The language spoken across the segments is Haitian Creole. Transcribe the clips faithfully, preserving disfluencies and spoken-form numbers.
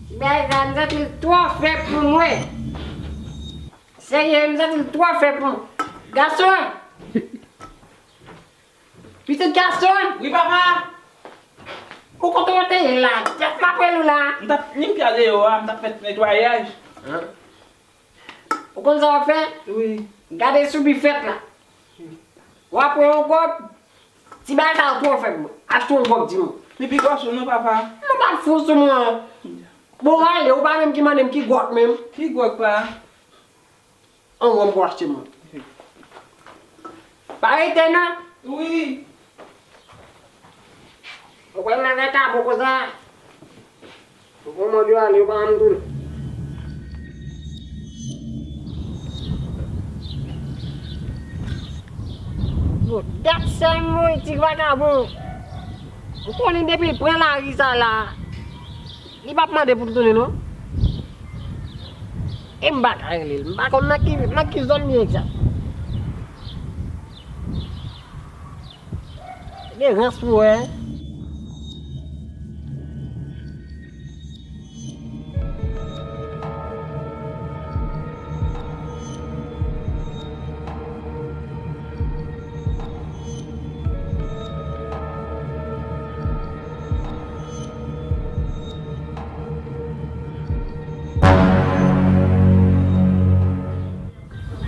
Ti bagay sa, m santi l twò fèb pou mwen. Serye, m santi l twò fèb pou mwen. Gason! Pitit gason! Wi, papa! Ou kote w te ye la? Tèt m ap rele w la. M t ap, ni m te al deyò a, m t ap fè ti netwayaj. An? Ou konn sa w ap fè? Wi. Gade sou bifèt la. W ap pran yon gwòg. Ti bagay sa yo twò fèb mwen. Achte yon gwòg di mwen. Li pi gwòs ou non, papa. Mwen pa fou sou mwen. Bon, ale, ou pa menm ki mande m ki gwòg menm. Ki gwòg, pa? An wòm pou achte mwen. Pa rete non. Wi. Ou pral nan vakabon konsa. Ou pran mòd yo ale, ou pa janm tounen. Bon, dat sa m voye ti vakabon. Ou konnen depi l pran lari sa la, li p ap mande pou l tounen non. E m pa ka rele l. M pa konn nan ki, nan ki zòn li egzak. Gen rans pou wè.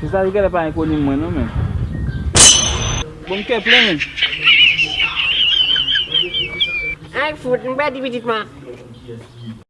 Sista, li genlè pa enkoni mwen non, men. Bon, m kè plen, men. Ay, fout, m pèdi pitit mwen.